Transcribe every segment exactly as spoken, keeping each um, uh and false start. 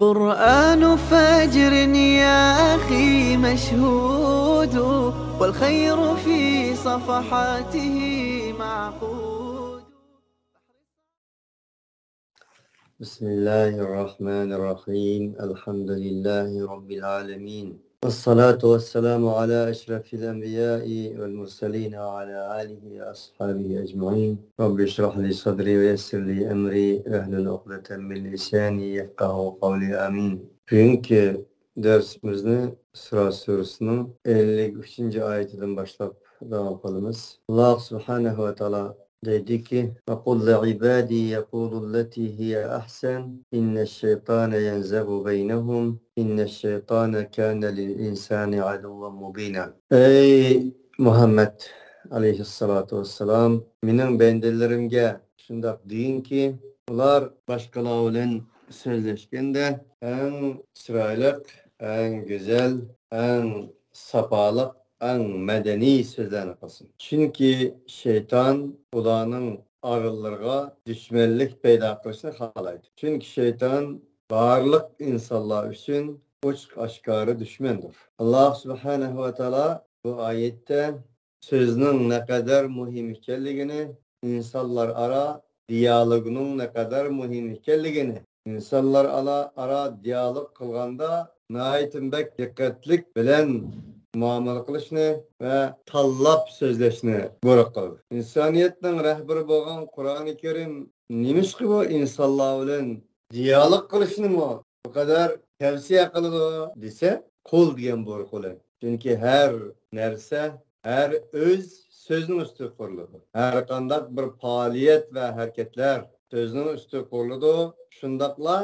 قرآن فجر يا أخي مشهود، والخير في صفحاته معقود. بسم الله الرحمن الرحيم. الحمد لله رب العالمين. والصلاة والسلام على أشرف الأنبياء والمرسلين وعلى آله وأصحابه أجمعين. رب اشرح لي صدري ويسر لي أمري واحلل عقدة من لساني يفقهوا قولي. آمين. بۈگۈنكى دەرسىمىزنى ئىسرا سۈرىسىنىڭ ئەللىك ئۈچىنچى ئايىتىدىن باشلاپ داۋام قىلىمىز. ئاللاھ سۇبھانەھۇ ۋە تائالا دەيدىكى، وقل لعبادي يقولوا التي هي أحسن إن الشيطان ينزغ بينهم إن الشيطان كان للإنسان عدوا مبينا. ئەي مۇھەممەد ئەلەيھىسسالاتۇ ۋەسسالام، مېنىڭ بەندىلىرىمگە شۇنداق دېگىنكى، ئۇلار باشقىلار بىلەن سۆزلەشكەندە ئەڭ چىرايلىق، ئەڭ گۈزەل، ئەڭ ساپالىق، ئەڭ مەدەنىي سۆزلەرنى قىلسۇن. چۈنكى شەيتان ئۇلارنىڭ ئارىلىرىغا دۈشمەنلىك پەيدا قىلىشنى خالايدۇ. چۈنكى شەيتان بارلىق ئىنسانلار ئۈچۈن ئوچۇق ئاشكارا دۈشمەندۇر. ئاللاھ سۇبھانەھۇ ۋە تائالا بۇ ئايەتتە سۆزنىڭ نەقەدەر مۇھىم ئىكەنلىكىنى، ئىنسانلار ئارا دىيالوگنىڭ نەقەدەر مۇھىم ئىكەنلىكىنى، ئىنسانلار ئارا، ئارا دىيالوگ قىلغاندا ناھايىتى بەك دىققەتلىك بىلەن مۇئامىلە قىلىشنى ۋە تاللاپ سۆزلەشنى بۇيرۇق قىلدى. ئىنسانىيەتنىڭ رەھبىرى بولغان قۇرئانى كەرىم نېمىشقا بۇ ئىنسانلار بىلەن دىيالوگ قىلىشنىمۇ بۇ قەدەر تەۋسىيە قىلىدۇ دېسە، قۇل دېگەن بۇيرۇق بىلەن. چۈنكى ھەر نەرسە، ھەر ئۆز سۆزنىڭ ئۈستىگە قۇرۇلىدۇ. ھەر قانداق بىر پائالىيەت ۋە ھەرىكەتلەر سۆزنىڭ ئۈستىگە قۇرۇلىدۇ. شۇنداقلا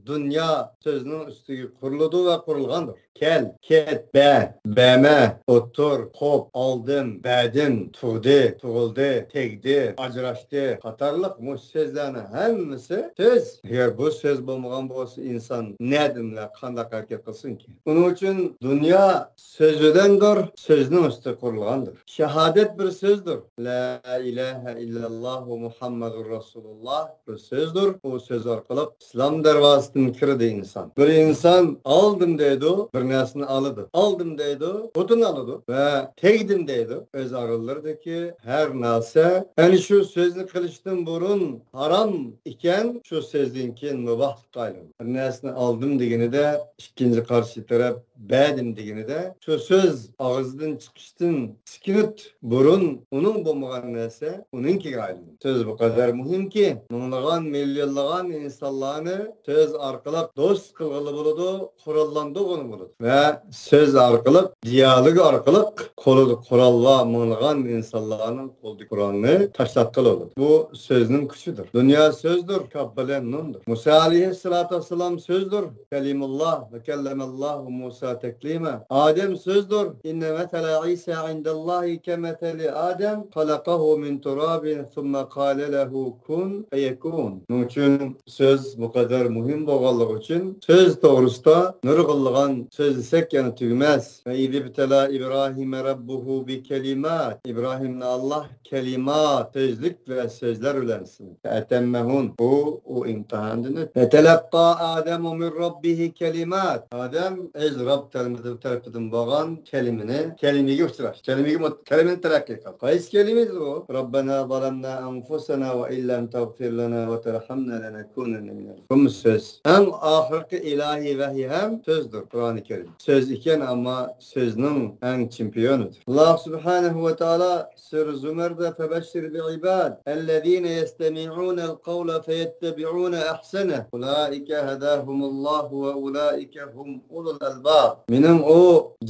دۇنيا سۆزنىڭ ئۈستىگە قۇرۇلىدۇ ۋە قۇرۇلغاندۇر. كەل، كەت، بە، بەمە، ئولتۇر، قوپ، ئالدىم، بەدىم، تۇغدى، تۇغۇلدى، تەگدى، ئاجراشتى قاتارلىق مۇشۇ سۆزلەرنىڭ ھەممىسى سۆز. ئەگەر بۇ سۆز بولمىغان بولسا، ئىنسان نەدىن ۋە قانداق ھەرىكەت قىلسۇنكى؟ ئۇنىڭ ئۈچۈن دۇنيا سۆز بىلەندۇر، سۆزنىڭ ئۈستىگە قۇرۇلغاندۇر. شاھادەت بىر سۆزدۇر. لا ئىلاھە ئىللاللاھۇ مۇھەممەدۇر رەسۇلۇللاھ بىر سۆزدۇر. ئۇ سۆز ئارقىلىق ئىسلام دەرۋازىسىدىن كىرىدۇ ئىنسان. بىر ئىنسان ئالدىم دەيدۇ، بىر نەرسىنى ئالىدۇ. ئالدىم دەيدۇ، خوتۇن ئالىدۇ ۋە تەگدىم دەيدۇ. ئۆز ئارىلىرىدىكى ھەر نەرسە ئەنە شۇ سۆزنى قىلىشتىن بۇرۇن ھارام ئىكەن، شۇ سۆزدىن كېيىن مۇباھلىققا ئايلىنىدۇ. بىر نەرسىنى ئالدىم دېگىنىدە ئىككىنچى قارشى تەرەپ بەدىم دېگىنىدە، شۇ سۆز ئاغزىدىن چىقىشتىن سېكۇنت بۇرۇن ئۇنىڭ بولمىغان نەرسە ئۇنىڭكىگە ئايلىنىدۇ. سۆز بۇ قەدەر مۇھىمكى، مىڭلىغان، مىليونلىغان ئىنسانلارنى سۆز ئارقىلىق دوست قىلغىلى بولىدۇ، قوراللاندۇرغىلى بولىدۇ. ۋە سۆز ئارقىلىق، دىيالوگ ئارقىلىق قولىدا قورال بار مىڭلىغان ئىنسانلارنىڭ قولىدىكى قورالنى تاشلاتقىلى بولىدۇ. بۇ سۆزنىڭ كۈچىدۇر. دۇنيا سۆزدۇر، كاپ بىلەن نۇندۇر. مۇسا ئەلەيھىسسالاتۇ ۋەسسالام سۆزدۇر، كەلىمۇللاھ، ۋە كەللەمەللاھۇ مۇسا تەكلىما. ئادەم سۆزدۇر، ئىننە مەسەلە ئىسا ئىندەللاھى كەمەسەلى ئادەم، خەلەقەھۇ مىن تۇرابىن، سۇممە قالە لەھۇ كۇن فەيەكۇن. شۇنىڭ ئۈچۈن سۆز بۇ قەدەر مۇھىم بولغانلىقى ئۈچۈن سۆز توغرىسىدا نۇرغۇنلىغان سۆزلىسەك يەنە تۈگىمەس. ۋە ئىزىبتەلا ئىبراھىمە رەببۇھۇ بىكەلىمات. ئىبراھىمنى ئاللاھ كەلىمات، سۆزلۈك ۋە سۆزلەر بىلەن سىنىدى. فەئەتەممەھۇن. ئۇ، ئۇ ئىمتىھاندىن ئۆتتى. فتلقى آدم من ربه كلمات. ئادەم ئۆز رەب تەرىپىدىن، تەرىپىدىن بولغان كەلىمىنى، كەلىمىگە ئۇچراشتى. كەلىمىگە مۇت-، كەلىمىنى تەلەققى قىلدى. قايسى كەلىمە ئىدى ئۇ؟ ربنا ظلمنا أنفسنا وإن لم تغفر لنا وترحمنا لنكونن من الخاسرين. مۇھىم سۆز. ئەڭ ئاخىرقى ئىلاھىي ۋەھىي ھەم سۆزدۇر، قۇرئانى كەرىم. سۆز ئىكەن، ئەمما سۆزنىڭ ئەڭ چېمپىيونىدۇر. ئاللاھ سۇبھانەھۇ ۋە تائالا سۈرە زۇمەردە، فەبەششىر بىئىباد ئەللەزىنە يەستەمىئۇنەل قەۋلە فەيەتتەبىئۇنە ئەھسەنە، ئۇلائىكە ھەداھۇمۇللاھۇ ۋە ئۇلائىكە ھۇم ئۇلۇل ئەلباب. مېنىڭ ئۇ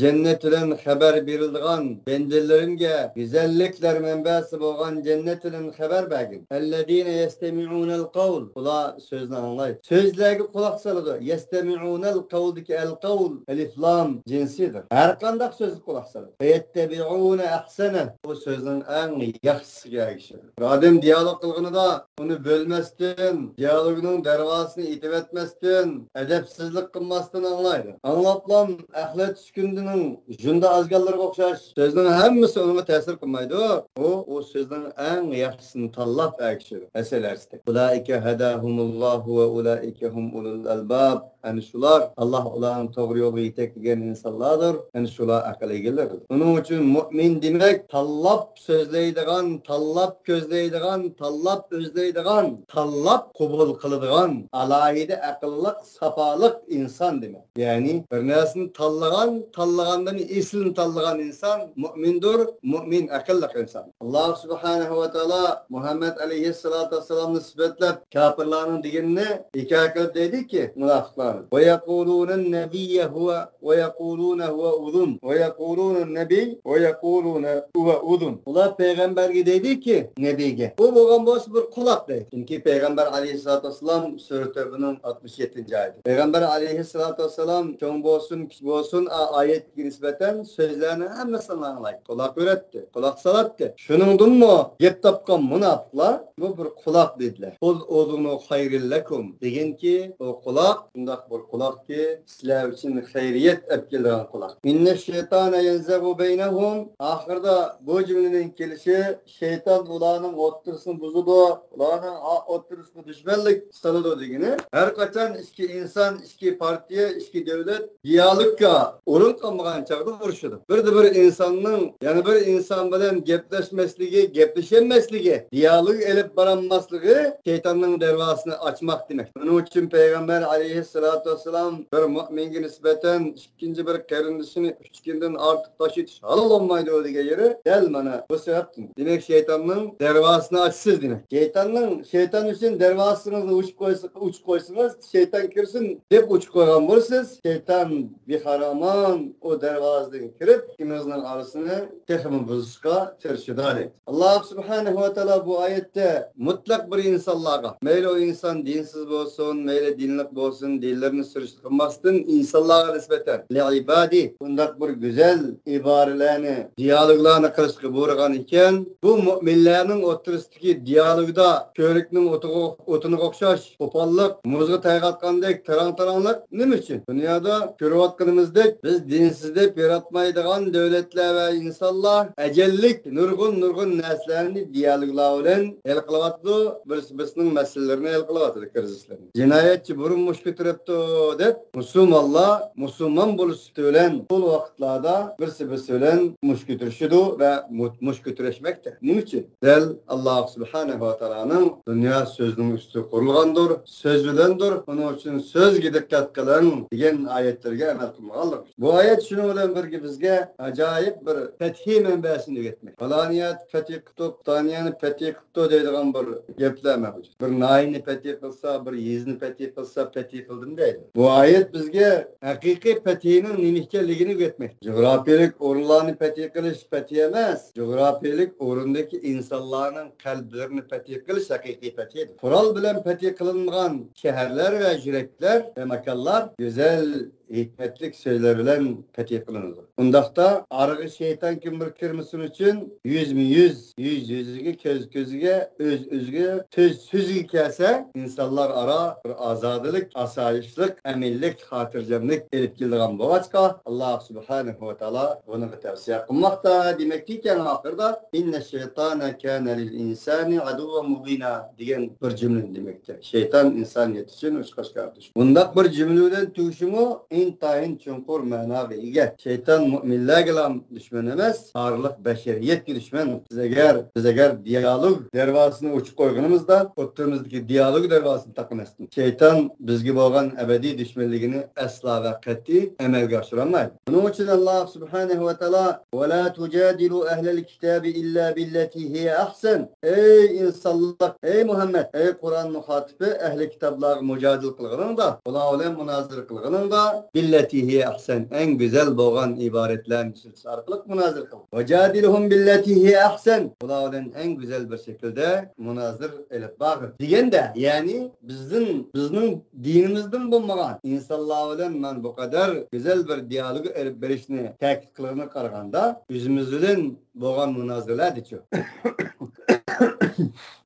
جەننەت بىلەن خەۋەر بېرىلىدىغان بەندىلىرىمگە گۈزەللىكلەر مەنبەسى بولغان جەننەت بىلەن خەۋەر بەرگىن. ئەللەزىنە يەستەمىئۇنەل قەۋل. ئۇلار سۆزنى ئاڭلايدۇ. سۆزلەرگە قۇلاق سالىدۇ. يەستەمىئۇنەل قەۋلدىكى ئەل قەۋل، ئەلىف لام جىنسىدۇر. ھەر قانداق سۆزگە قۇلاق سالىدۇ. فەيەتتەبىئۇنە ئەھسەنە. بۇ سۆزنىڭ ئەڭ ياخشىسىگە ئەگىشىدۇ. بىر ئادەم دىيالوگ قىلغىنىدا ئۇنى بۆلمەستىن، دىيالوگنىڭ دەرۋازىسىنى ئېتىۋەتمەستىن، ئەدەپسىزلىك قىلماستىن ئاڭلايدۇ. ئاڭلاپلا ئەخلەت چۈشكۈندىنىڭ ژۇندا ئازگانلىرىغا ئوخشاش سۆزنىڭ ھەممىسى ئۇنىڭغا تەسىر قىلمايدۇ. ئۇ، ئۇ سۆزنىڭ ئەڭ ياخشىسىنى تاللاپ ئەگىشىدۇ. مەسىلە ئەرسىدەك. ئۇلائىكە ھەداھۇمۇللاھۇ ۋە ئۇلائىكە هم أولو الألباب. ئەنە شۇلار، ئاللاھ ئۇلارنى توغرا يولغا يېتەكلىگەن ئىنسانلاردۇر. ئەنە شۇلار ئەقىل ئىگىلىرىدۇر. ئۇنىڭ ئۈچۈن مۇئمىن دېمەك، تاللاپ سۆزلەيدىغان، تاللاپ كۆزلەيدىغان، تاللاپ ئۆزلەيدىغان، تاللاپ قوبۇل قىلىدىغان، ئالاھىدە ئەقىللىق، ساپالىق ئىنسان دېمەك. يەنى بىر نەرسىنى تاللىغان، تاللىغاندىن ئېسىلىنى تاللىغان ئىنسان مۇئمىندۇر، مۇئمىن ئەقىللىق ئىنسان. ئاللاھ سۇبھانەھۇ ۋە تائالا مۇھەممەد ئەلەيھىسسالاتۇ ۋەسسالامنى سۈپەتلەپ، كاپىرلارنىڭ دېگىنىنى ھېكايە قىلىپ دەيدۇكى، مۇناپىقلارنى، ويقولون النبي هو، ويقولون هو أذن، ويقولون النبي، ويقولون هو أذن. ئۇلار پەيغەمبەرگە دەيدۇكى، نەبىگە، ئۇ بولغان بولسا بىر قۇلاق دەيدۇ. چۈنكى پەيغەمبەر ئەلەيھىسسالاتۇ ۋەسسالام سۈرە تەۋبىنىڭ ئاتمىش يەتتىنچى ئايىتى. پەيغەمبەر ئەلەيھىسسالاتۇ ۋەسسالام چوڭ بولسۇن، كىچىك بولسۇن، ئا-، ئايەتكە نىسبەتەن سۆزلەرنىڭ ھەممىسىنى ئاڭلايتتى، قۇلاق كۆرەتتى، قۇلاق سالاتتى. شۇنىڭدىنمۇ گەپ تاپقان مۇناپىقلار، بۇ بىر قۇلاق دېدىلەر. قۇل ئۇزۇنۇ خەيرىل لەكۇم دېگەنكى، ئۇ قۇلاق شۇنداق بىر قۇلاقكى، سىلەر ئۈچۈن خەيرىيەت ئەپ كېلىدىغان قۇلاق. إن الشيطان ينزغ بينهم. ئاخىرىدا بۇ جۈملىنىڭ كېلىشى، شەيتان ئۇلارنىڭ ئوتتۇرىسىنى بۇزىدۇ، ئۇلارنىڭ ئا-، ئوتتۇرىسىغا دۈشمەنلىك سالىدۇ دېگىنى. ھەر قاچان ئىككى ئىنسان، ئىككى پارتىيە، ئىككى دۆلەت دىيالوگقا ئورۇن قالمىغان چاغدا ئۇرۇشىدۇ. بىردە بىر ئىنساننىڭ يەنە بىر ئىنسان بىلەن گەپلەشمەسلىكى، گەپلىشەلمەسلىكى، دىيالوگ ئېلىپ بارالماسلىقى شەيتاننىڭ دەرۋازىسىنى ئاچماق دېمەك. ئۇنىڭ ئۈچۈن پەيغەمبەر ئەلەيھىسسالاتۇ ۋەسسالام بىر مۇئمىنگە نىسبەتەن ئىككىنچى بىر قېرىندىشىنى ئۈچ كۈندىن ئارتۇق تاشلىتىش ھالال بولمايدۇ دېگەن يېرى دەل مانا بۇ سەۋەبتىن. دېمەك، شەيتاننىڭ دەرۋازىسىنى ئاچىسىز دېمەك. شەيتاننىڭ، شەيتان ئۈچۈن دەرۋازىسىڭىزنى ئوچۇپ قويسا-، ئوچۇپ قويسىڭىز، شەيتان كىرسۇن دەپ ئوچۇپ قويغان بولىسىز. شەيتان بىخارامان ئۇ دەرۋازىدىن كىرىپ، ئىككىمىزنىڭ ئارىسىنى تېخىمۇ بۇزۇشقا تىرىشىدۇ دەيدۇ. ئاللاھ سۇبھانەھۇ ۋە تائالا بۇ ئايەتتە مۇتلەق بىر ئىنسانلارغا، مەيلى ئۇ ئىنسان دىنسىز بولسۇن، مەيلى دىنلىق بولسۇن، دىنلىرىنى سۈرۈشتە قىلماستىن، ئىنسانلارغا نىسبەتەن لىئىبادى بۇنداق بىر گۈزەل ئىبارىلەرنى، دىيالوگلارنى قىلىشقا بۇيرۇغان ئىكەن، بۇ مۇئمىنلارنىڭ ئوتتۇرىسىدىكى دىيالوگدا كۆۋرۈكنىڭ ئوتىغا، ئوتۇنىغا ئوخشاش قوپاللىق، مۇزغا تەيغاتقاندەك تاراڭ-تاراڭلىق نېمە ئۈچۈن؟ دۇنيادا كۆرۈۋاتقىنىمىزدەك، بىز دىنسىز دەپ ياراتمايدىغان دۆلەتلەر ۋە ئىنسانلار ئەجەللىك نۇرغۇن-نۇرغۇن نەرسىلەرنى دىيالوگلار بىلەن ھەل قىلىۋاتىدۇ، بىرسى بىرسىنىڭ مەسىلىلىرىنى ھەل قىلىۋاتىدۇ، كىرىزىسلىرىنى. جىنايەتچى بۇرۇن مۇش كۆتۈرۈپتۇ دەپ، مۇسۇلمانلار مۇسۇلمان بولۇش سۈپىتى بىلەن ئۇل ۋاقىتلاردا بىرسى بىرسى بىلەن مۇش كۆتۈرۈشىدۇ ۋە مۇ-، مۇش كۆتۈرۈشمەكتە. نېمە ئۈچۈن؟ دەل ئاللاھ سۇبھانەھۇ ۋە تائالانىڭ دۇنيا سۆزنىڭ ئۈستىدە قۇرۇلغاندۇر، سۆز بىلەندۇر، ئۇنىڭ ئۈچۈن سۆزگە دىققەت قىلىڭ دېگەن ئايەتلىرىگە ئەمەل قىلمىغانلىقى ئۈچۈن. بۇ ئايەت شۇنىڭ بىلەن بىرگە بىزگە ئاجايىپ بىر پەتھى مەنبەسىنى ئۆگەتمەكتە. پالانىيەت پەتھى قىپتۇ، پالانىيەنى پەتھى قىپتۇ دەيدىغان بىر گەپلەر مەۋجۇت. بىر ناھىيىنى پەتھى قىلسا، بىر يېزىنى پەتھى قىلسا، پەتھى قىلدىم دەيدۇ. بۇ ئايەت بىزگە ھەقىقىي پەتھىنىڭ نېمە ئىكەنلىكىنى ئۆگەتمەكتە. جۇغراپىيەلىك ئورۇنلارنى پەتھى قىلىش پەتھى ئەمەس، جۇغراپىيەلىك ئورۇندىكى ئىنسانلارنىڭ قەلبلىرىنى پەتھى قىلىش ھەقىقىي پەتھىدۇر. قورال بىلەن پەتھى قىلىنمىغان شەھەرلەر ۋە يۈرەكلەر ۋە ماكانلار گۈزەل ھېكمەتلىك سۆزلەر بىلەن پەتھى قىلىنىدۇ. ئۇنداقتا ئارىغا شەيتان كىم بىر كىرمىسۇن ئۈچۈن يۈزمۇ يۈز، يۈز يۈزىگە، كۆز كۆزىگە، ئۆز ئۆزىگە، سۆز سۆزىگە كەلسە، ئىنسانلار ئارا بىر ئازادىلىك، ئاسايىشلىق، ئەمىنلىك، خاتىرجەملىك ئېلىپ كېلىدىغان بولغاچقا، ئاللاھ سۇبھانەھۇ ۋە تائالا بۇنىڭغا تەۋسىيە قىلماقتا. دېمەككى، ئاخىرىدا، إن الشيطان كان للإنسان عدوا مبينا دېگەن بىر جۈملىنى دېمەكتە. شەيتان ئىنسانىيەت ئۈچۈن ئوچۇق ئاشكارا دۈشمەن. بۇنداق بىر جۈملە بىلەن تۈگىشىمۇ ئىنتايىن چوڭقۇر مەناغا ئىگە. شەيتان مۇئمىنلەرگىلا دۈشمەن ئەمەس، بارلىق بەشەرىيەتكە دۈشمەن. بىز ئەگەر، بىز ئەگەر دىيالوگ دەرۋازىسىنى ئوچۇق قويغىنىمىزدا، ئوتتۇرىمىزدىكى دىيالوگ دەرۋازىسىنى تاقىماستىن، شەيتان بىزگە بولغان ئەبەدىي دۈشمەنلىكىنى ئەسلا ۋە قەتئىي ئەمەلگە ئاشۇرالمايدۇ. بۇنىڭ ئۈچۈن ئاللاھ سۇبھانەھۇ ۋە تائالا، ولا تجادلوا أهل الكتاب إلا بالتي هي أحسن. ئەي ئىنسانلار، ئەي مۇھەممەد، ئەي قۇرئان مۇخاتىپى، ئەھلى كىتابلارغا مۇجادىلە قىلغىنىڭدا، ئۇلار بىلەن مۇنازىرە قىلغىنىڭدا، بالتي هي أحسن، ئەڭ گۈزەل بولغان ئىبارەتلەرنى ئىشلىتىش ئارقىلىق مۇنازىرە قىل. وجادلهم بالتي هي أحسن، ئۇلار بىلەن ئەڭ گۈزەل بىر شەكىلدە مۇنازىرە ئېلىپ بارغىن دېگەندە، يەنى بىزدىن، بىزنىڭ دىنىمىزدىن بولمىغان ئىنسانلار بىلەن مانا بۇ قەدەر گۈزەل بىر دىيالوگ ئېلىپ بېرىشنى تەكىت قىلغىنىغا قارىغاندا، ئۆزىمىز بىلەن بولغان مۇنازىرىلەردىچۇ؟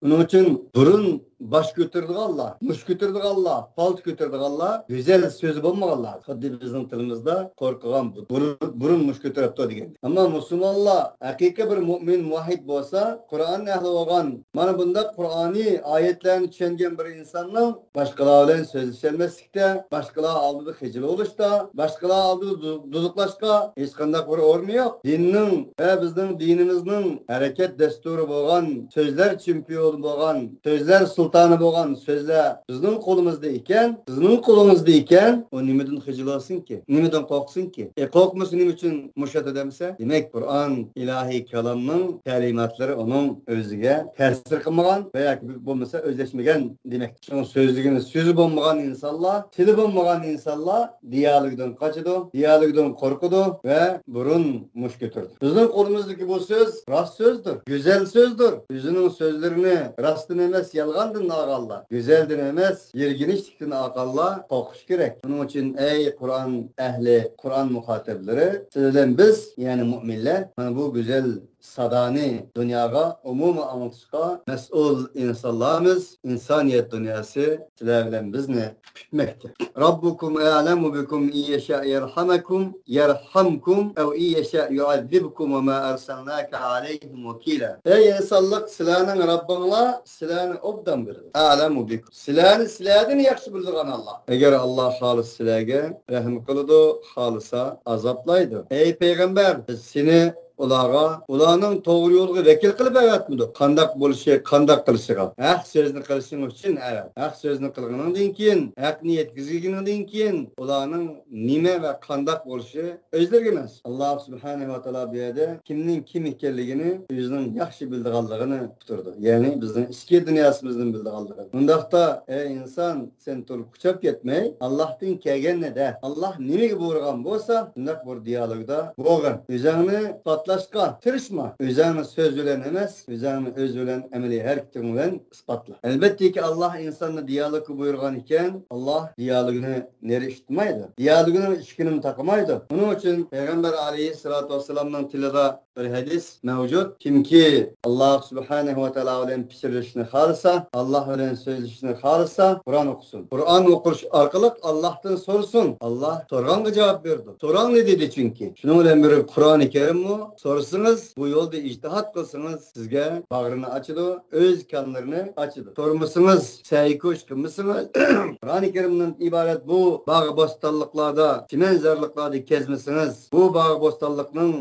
ئۇنىڭ ئۈچۈن بۇرۇن باش كۆتۈرىدىغانلار، مۇش كۆتۈرىدىغانلار، پالتا كۆتۈرىدىغانلار، گۈزەل سۆزى بولمىغانلار. خۇددى بىزنىڭ تىلىمىزدا قورقىغان بۇ، بۇرۇن، بۇرۇن مۇش كۆتۈرۈپتۇ دېگەن. ئەمما مۇسۇلمانلار ھەقىقىي بىر مۇئمىن، مۇۋەھھىد بولسا، قۇرئان ئەھلى بولغان، مانا بۇنداق قۇرئانىي ئايەتلەرنى چۈشەنگەن بىر ئىنساننىڭ باشقىلار بىلەن سۆزلىشەلمەسلىكتە، باشقىلار ئالدىدا خىجىل بولۇشتا، باشقىلار ئالدىدا دۇ-، دۇدۇقلاشقا ھېچقانداق بىر ئورنى يوق. دىننىڭ ۋە بىزنىڭ دىنىمىزنىڭ ھەرىكەت دەستۇرى بولغان، سۆزلەر چېمپىيونى بولغان، سۆزلەر سۇلتانى بولغان سۆزلەر بىزنىڭ قولىمىزدا ئىكەن، سىزنىڭ قولىڭىزدا ئىكەن، ئۇ نېمىدىن خىجىل بولسۇنكى؟ نېمىدىن قورقسۇنكى؟ ئى، قورقمىسا نېمە ئۈچۈن مۇشۇ يەردە دەمسە؟ دېمەك، قۇرئان ئىلاھىي كالامنىڭ تەلىماتلىرى ئۇنىڭ ئۆزىگە تەسىر قىلمىغان ۋە ياكى بولمىسا ئۆزلەشمىگەن دېمەك. شۇڭا سۆزلىگىنى سۆزى بولمىغان ئىنسانلار، تىلى بولمىغان ئىنسانلار دىيالوگدىن قاچىدۇ، دىيالوگدىن قورقىدۇ ۋە بۇرۇن مۇش كۆتۈرىدۇ. بىزنىڭ قولىمىزدىكى بۇ سۆز راست سۆزدۇر، گۈزەل سۆزدۇر. ئۆزىنىڭ سۆزلىرىنى راستىن ئەمەس، يالغاندىن ئالغانلار، گۈزەلدىن ئەمەس، يىرگىنچلىكتىن ئالغانلار قورقۇش كېرەك. شۇنىڭ ئۈچۈن، ئەي قۇرئان ئەھلى، قۇرئان مۇخاتەبلىرى، سىز بىلەن بىز، يەنى مۇئمىنلەر، مانا بۇ گۈزەل سادانى دۇنياغا ئومۇمەن ئاڭلىتىشقا مەسئۇل ئىنسانلارمىز. ئىنسانىيەت دۇنياسى سىلەر بىلەن بىزنى كۈتمەكتە. ربكم أعلم بكم إن يشاء يرحمكم، يرحمكم أو إن يشاء يعذبكم وما أرسلناك عليهم وكيلا. ئەي ئىنسانلىق، سىلەرنىڭ رەببىڭلار سىلەرنى ئوبدان بىلىدۇ. أعلم بكم. سىلەرنى سىلەردىن ياخشى بىلىدىغان ئاللا. ئەگەر ئاللا خالىسا سىلەرگە رەھىم قىلىدۇ، خالىسا ئازابلايدۇ. ئەي پەيغەمبەر، بىز سېنى ئۇلارغا، ئۇلارنىڭ توغرا يولىغا ۋەكىل قىلىپ ئەۋەتمىدۇق. قانداق بولۇشى، قانداق قىلىشىغا. ھەق سۆزنى قىلىشىڭ ئۈچۈن ئەۋەت. ھەق سۆزنى قىلغىنىڭدىن كېيىن، ھەقنى يەتكۈزگىنىڭدىن كېيىن، ئۇلارنىڭ نېمە ۋە قانداق بولۇشى ئۆزلىرىگە مەنسۇپ. ئاللا سۇبھانەھۇ ۋە تائالا بۇ يەردە كىمنىڭ كىم ئىكەنلىكىنى ئۆزىنىڭ ياخشى بىلىدىغانلىقىنى ئۇقتۇرىدۇ. يەنى بىزنىڭ ئىچكى دۇنياسىمىزنى بىلىدىغانلىقى. بۇنداقتا، ئەي ئىنسان، سەن تولۇق قۇچاپ كەتمەي، ئاللاھتىن كەلگەننى دە. ئاللاھ نېمىگە بۇيرۇغان بولسا، شۇنداق بىر دىيالوگدا بولغىن. ئۆزۈڭنى ئىسپاتلاشقا تىرىشما. ئۆزۈڭنى سۆز بىلەن ئەمەس، ئۆزۈڭنى ئۆز بىلەن ئەمەلىي ھەرىكىتىڭ بىلەن ئىسپاتلا. ئەلۋەتتىكى، ئاللاھ ئىنساننى دىيالوگقا بۇيرۇغان ئىكەن، ئاللاھ دىيالوگنى نېرى ئىتتىمايدۇ. دىيالوگنىڭ ئىشىكىنىمۇ تاقىمايدۇ. بۇنىڭ ئۈچۈن پەيغەمبەر ئەلەيھىسسالاتۇ ۋەسسالامنىڭ تىلىدا بىر ھەدىس مەۋجۇت. كىمكى ئاللاھ سۇبھانەھۇ ۋە تائالا بىلەن پىچىرلىشىشنى خالىسا، ئاللاھ بىلەن سۆزلىشىشنى خالىسا، قۇرئان ئوقۇسۇن. قۇرئان ئوقۇش ئارقىلىق ئاللاھتىن سورىسۇن. ئاللاھ سورىغانغا جاۋاب بېرىدۇ. سوراڭ دېدى چۈنكى. شۇنىڭ بىلەن بىر قۇرئانى كەرىممۇ، سورىسىڭىز، بۇ يولدا ئىجتىھات قىلسىڭىز، سىزگە باغرىنى ئاچىدۇ، ئۆز كانلىرىنى ئاچىدۇ. سورىمىسىڭىز، سەي كۆش قىلمىسىڭىز، قۇرئانى كەرىمدىن ئىبارەت بۇ باغ بوستانلىقلاردا، چىمەنزارلىقلاردا كەزمىسىڭىز، بۇ باغ بوستانلىقنىڭ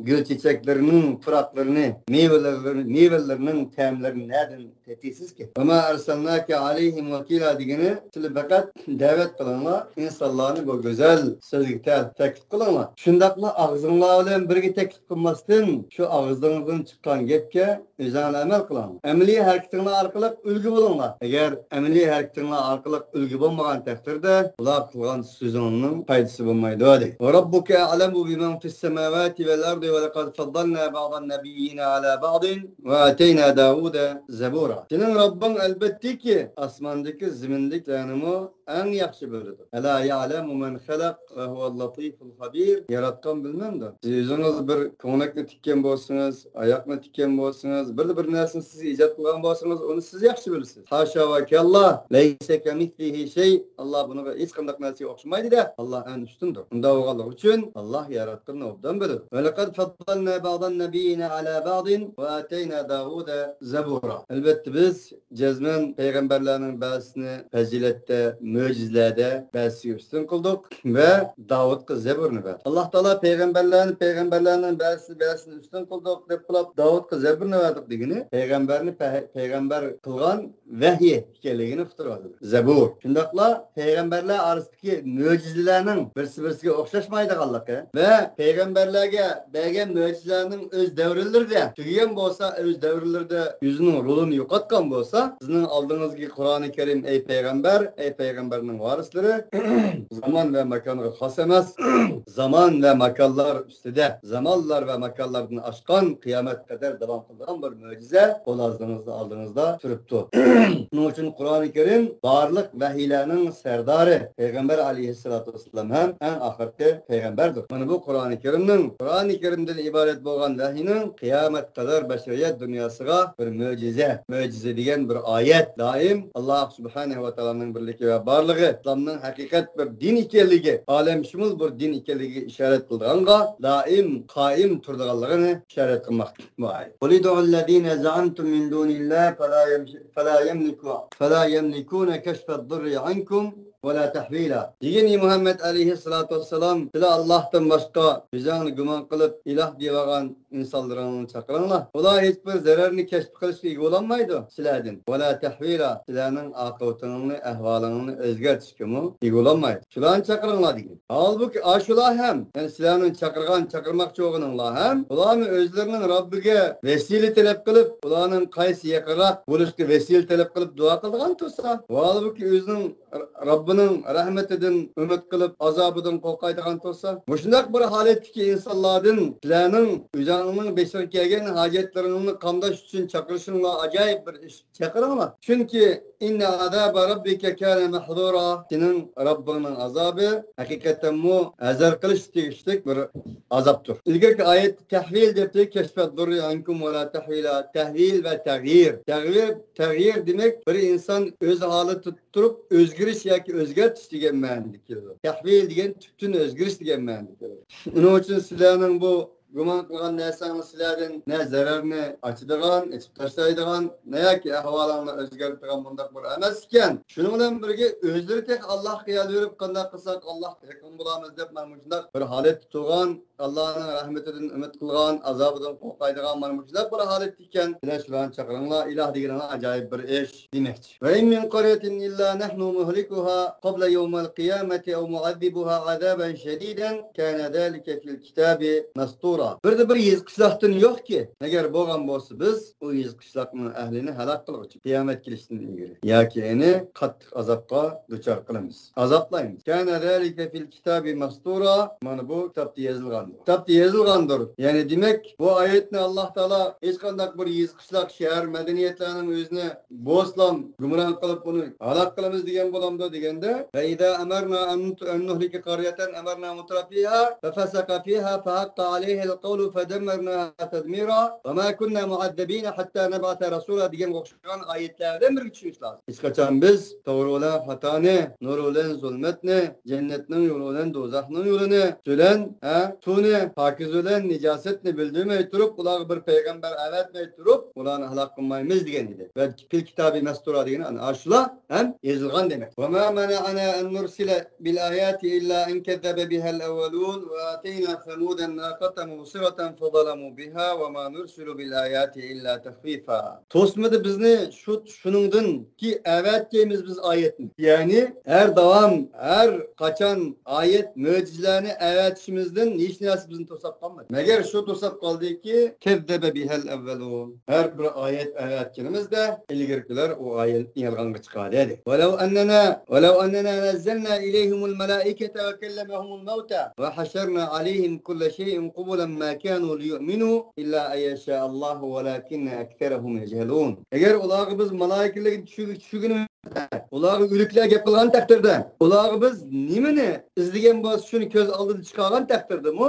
گۈل چېچەكلىرىنىڭ پۇراقلىرىنى، مېۋىلىرىنى، مېۋىلىرىنىڭ تەملىرىنى نەدىن تېتىيسىزكى؟ وما أرسلناك عليهم وكيلا دېگىنى، سىلەر پەقەت دەۋەت قىلىڭلار، ئىنسانلارنى بۇ گۈزەل سۆزگە تە-، تەكلىپ قىلىڭلار. شۇنداقلا ئاغزىڭلار بىلەن بىرگە تەكلىپ قىلماستىن، شۇ ئاغزىڭىزدىن چىققان گەپكە ئۆزۈڭلار ئەمەل قىلىڭلار. ئەمەلىي ھەرىكىتىڭلار ئارقىلىق ئۈلگە بولۇڭلار. ئەگەر ئەمەلىي ھەرىكىتىڭلار ئارقىلىق ئۈلگە بولمىغان تەقدىردە، ئۇلار قىلغان سۆزۈڭنىڭ پايدىسى بولمايدۇ، دەيدۇ. وربك أعلم بمن في السماوات والأرض ولقد فضلنا بعض النبيين على بعض وآتينا داود زبورا. سېنىڭ رەببىڭ ئەلۋەتتىكى ئاسماندىكى، زېمىندىكى سىلەرنىمۇ ئەڭ ياخشى بىلىدۇ. ألا يعلم من خلق وهو اللطيف الخبير. ياراتقان بىلمەمدۇ؟ سىز ئۆزىڭىز بىر كۆڭلەكنى تىككەن بولسىڭىز، ئاياقنى تىككەن بولسىڭىز، بىردە بىر نەرسىنى سىز ئىجاد قىلغان بولسىڭىز، ئۇنى سىز ياخشى بىلىسىز. حاشا ۋە كاللا، ليس كمثله شيء. ئاللا بۇنىڭغا ھېچقانداق نەرسىگە ئوخشىمايدۇ-دە. ئاللا ئەڭ ئۈستۈندۇر. ئۇنداق بولغانلىقى ئۈچۈن ئاللا ياراتقىنىنى ئوبدان بىلىدۇ. ولقد فضلنا بعض النبيين على بعض وآتينا داود زبورا. ئەلۋەتتە بىز جەزمەن پەيغەمبەرلەرنىڭ بەزىسىنى پەزىلەتتە، مۆجىزىلەردە بەزىسىگە ئۈستۈن قىلدۇق ۋە داۋۇتقا زەبۇرنى بەردۇق. ئاللا تائالا پەيغەمبەرلەرنى، پەيغەمبەرلەرنىڭ بەزىسى، بەزىسىنى ئۈستۈن قىلدۇق دەپ قىلىپ، داۋۇتقا زەبۇرنى بەردۇق دېگىنى پەيغەمبەرنى پە-، پەيغەمبەر قىلغان ۋەھىي ئىكەنلىكىنى ئۇقتۇرۇۋاتىدۇ. زەبۇر. شۇنداقلا پەيغەمبەرلەر ئارىسىدىكى مۆجىزىلەرنىڭ بىرسى-بىرسىگە ئوخشاشمايدىغانلىقى ۋە پەيغەمبەرلەرگە بەرگەن مۆجىزىلەرنىڭ ئۆز دەۋرلىرىدە تۈگىگەن بولسا، ئۆز دەۋرلىرىدە ئۆزىنىڭ رولىنى يوقاتقان بولسا، سىزنىڭ ئالدىڭىزدىكى قۇرئانى كەرىم، ئەي پەيغەمبەر، ئەي پەيغەمبەر، پەيغەمبەرنىڭ ۋارىسلىرى زامان ۋە ماكانغا خاس ئەمەس، زامان ۋە ماكانلار ئۈستىدە، زامانلار ۋە ماكانلاردىن ئاشقان، قىيامەت قەدەر داۋام قىلىدىغان بىر مۆجىزە قول ئالدىڭىزدا، ئالدىڭىزدا تۇرۇپتۇ. شۇنىڭ ئۈچۈن قۇرئانى كەرىم بارلىق ۋەھىيلەرنىڭ سەردارى، پەيغەمبەر ئەلەيھىسسالاتۇ ۋەسسالام ھەم ئەڭ ئاخىرقى پەيغەمبەردۇر. مانا بۇ قۇرئانى كەرىمنىڭ، قۇرئانى كەرىمدىن ئىبارەت بولغان ۋەھىينىڭ قىيامەت قەدەر بەشەرىيەت دۇنياسىغا بىر مۆجىزە، مۆجىزە دېگەن بىر ئايەت، دائىم ئاللاھ سۇبھانەھۇ ۋە تائالانىڭ بىرلىكى ۋە بارلىقى، ئىسلامنىڭ ھەقىقەت بىر دىن ئىكەنلىكى، ئالەمشۇمۇل بىر دىن ئىكەنلىكىگە ئىشارەت قىلىدىغانغا دائىم قائىم تۇرىدىغانلىقىنى ئىشارەت قىلماقتا بۇ ئايەت. قۇل ئۇدئۇللەزىنە زەئەمتۇم مىن دۇنىللاھ فەلا يەمشى-، فەلا يەملىكۇ-، فەلا يەملىكۇنە كەشفەد دۇررى ئەنكۇم ۋەلا تەھۋىلا. دېگىن، ئى مۇھەممەد ئەلەيھىسسالاتۇ ۋەسسالام، سىلەر ئاللاھتىن باشقا ئۆزۈڭلارنى گۇمان قىلىپ ئىلاھ دەۋالغان ئىنسانلىرىڭلارنى چاقىرىڭلار. ئۇلار ھېچبىر زەرەرنى كەشىپ قىلىشقا ئىگە بولالمايدۇ سىلەردىن. ۋەلا تەھۋىلا، سىلەرنىڭ ئاقىۋىتىڭلارنى، ئەھۋالىڭلارنى ئۆزگەرتىشكىمۇ ئىگە بولالمايدۇ. شۇلارنى چاقىرىڭلار دېگەن. ھالبۇكى، ئاشۇلار ھەم، يەنى سىلەرنىڭ چاقىرغان، چاقىرماقچى بولغىنىڭلار ھەم، ئۇلارمۇ ئۆزلىرىنىڭ رەببىگە ۋەسىلە تەلەپ قىلىپ، ئۇلارنىڭ قايسى يېقىنراق بولۇشقا ۋەسىلە تەلەپ قىلىپ دۇئا قىلىدىغان تۇرسا، ھالبۇكى، ئۆزىنىڭ رەببىنىڭ رەھمىتىدىن ئۈمىد قىلىپ، ئازابىدىن قورقايدىغان تۇرسا، مۇشۇنداق بىر ھالەتتىكى ئىنسانلاردىن سىلەرنىڭ ئۆزۈڭنىڭ بېشىغا كەلگەن ھاجەتلىرىڭنى قامداش ئۈچۈن چاقىرىشىڭلار ئاجايىپ بىر ئىش. چاقىرىڭلار. چۈنكى، ئىننە ئازابە رەببىكە كانە مەھزۇرا. سېنىڭ رەببىڭنىڭ ئازابى ھەقىقەتەنمۇ ھەزەر قىلىش تېگىشلىك بىر ئازابتۇر. ئىلگىرىكى ئايەتتە تەھۋىل دەپتۇ، كەشفەد دۇررى ئەنكۇم ۋەلا تەھۋىلا. تەھۋىل ۋە تەغيىر. تەغيىر، تەغيىر دېمەك، بىر ئىنسان ئۆز ھالىتى تۇرۇپ ئۆزگىرىش ياكى ئۆزگەرتىش دېگەن مەنىدە كېلىدۇ. تەھۋىل دېگەن تۈپتىن ئۆزگىرىش دېگەن مەنىدە كېلىدۇ. ئۇنىڭ ئۈچۈن سىلەرنىڭ بۇ گۇمان قىلغان نەرسەڭلار سىلەردىن نە زەرەرنى ئاچىدىغان، ئېچىپ تاشلايدىغان، نە ياكى ئەھۋالىڭلارنى ئۆزگەرتىدىغان مۇنداق بىر ئەمەس ئىكەن. شۇنىڭ بىلەن بىرگە ئۆزلىرى تېخى ئاللاھقا يالۋۇرۇپ، قانداق قىلساق ئاللاھقا يېقىن بولىمىز دەپ، مانا مۇشۇنداق بىر ھالەتتە تۇرغان، ئاللاھنىڭ رەھمىتىدىن ئۈمىد قىلغان، ئازابىدىن قورقايدىغان مانا مۇشۇنداق بىر ھالەتتە ئىكەن، سىلەر شۇلارنى چاقىرىڭلار، ئىلاھ دېگىنىڭلار ئاجايىپ بىر ئىش دېمەكچى. ۋە ئىن مىن قەريەتىن ئىللا نەھنۇ مۇھلىكۇھا قەبلە يەۋمىل قىيامەتى ئەۋ مۇئەززىبۇھا ئازابەن شەدىدەن كانە زالىكە فىل كىتابى مەستۇرا. بىردە بىر يېزا قىشلاقتىن يوقكى، ئەگەر بولغان بولسا بىز ئۇ يېزا قىشلاقنىڭ ئەھلىنى ھالاك قىلغۇچى، قىيامەت كېلىشتىن ئىلگىرى ياكى ئۇنى قاتتىق ئازابقا دۇچار قىلىمىز، ئازابلايمىز. كانە زالىكە فىل كىتابى مەستۇرا، مانا بۇ كىتابتا يېزىلغاندۇر. كىتابتا يېزىلغاندۇر. يەنى دېمەك، بۇ ئايەتنى ئاللاھ تائالا ھېچقانداق بىر يېزا قىشلاق، شەھەر، مەدەنىيەتلەرنىڭ ئۆزىنى بوسلام، گۇمران قىلىپ، ئۇنى ھالاك قىلىمىز دېگەن بولامدۇ دېگەندە، فە ئىزا ئەمەرنا ئەن، ئەن نۇھلىكە قەريەتەن ئەمەرنا مۇترەفىھا فەفەسەقە فىھا فەھەققە ئەلەيھىل قەۋلۇ فەدەممەرناھا تەدمىرا ۋە ما كۇننا مۇئەززەبىنە ھەتتا نەبئەسە رەسۇلا دېگەنگە ئوخشىغان ئايەتلەر بىلەن بىرگە چۈشىنىش لازىم. ھېچقاچان بىز توغرا بىلەن خاتانى، نۇر بىلەن زۇلمەتنى، جەننەتنىڭ يولى بىلەن دوزاخنىڭ يولىنى، سۇ بىلەن، ھە، سۇنى، پاكىز بىلەن نىجاسەتنى بىلدۈرمەي تۇرۇپ، ئۇلارغا بىر پەيغەمبەر ئەۋەتمەي تۇرۇپ، ئۇلارنى ھالاك قىلمايمىز دېگەن ئىدى. ۋە فىل كىتابى مەستۇرا دېگىنى ئەنە ئاشۇلار ھەم يېزىلغان دېمەك. ۋە ما مەنەئەنا ئەن نۇرسىلە بىل ئاياتى ئىللا ئەن كەززەبە بىھەل ئەۋۋەلۇن ۋە ئاتەينا سەمۇدەن ناقەتە مۇبسىرەتەن فەزەلەمۇ بىھا ۋە ما نۇرسىلۇ بىل ئاياتى ئىللا تەخۋىفا. توسمىدى بىزنى شۇ، شۇنىڭدىن كى ئەۋەتكەيمىز بىز ئايەتنى. يەنى ھەر داۋام، ھەر قاچان ئايەت، مۆجىزىلەرنى ئەۋەتىشىمىزدىن ھېچ نەرسە بىزنى توساپ قالمىدى. مەگەر شۇ توساپ قالدىكى، كەززەبە بىھەل ئەۋۋەلۇن. ھەر بىر ئايەت ئەۋەتكىنىمىزدە ئىلگىرىكىلەر ئۇ ئايەتنى يالغانغا چىقاردى. ۋەلەۋ ئەننەنا، ۋەلەۋ ئەننەنا نەززەلنا ئىلەيھىمۇل مەلائىكەتە ۋە كەللەمەھۇمۇل مەۋتە ۋە ھەشەرنا ئەلەيھىم كۇللە شەيئىن قۇبۇلەن ما كانۇ لىيۇئمىنۇ ئىللا ئەن يەشائەللاھۇ ۋەلاكىننە ئەكسەرەھۇم يەجھەلۇن. ئەگەر ئۇلارغا بىز مالائىكىلەرنى چۈشۈرگىنىمىزدە، ئۇلارغا ئۆلۈكلەر گەپ قىلغان تەقدىردە، ئۇلارغا بىز نېمىنى ئىزدىگەن بولسا، شۇنى كۆز ئالدىدىن چىقارغان تەقدىردىمۇ،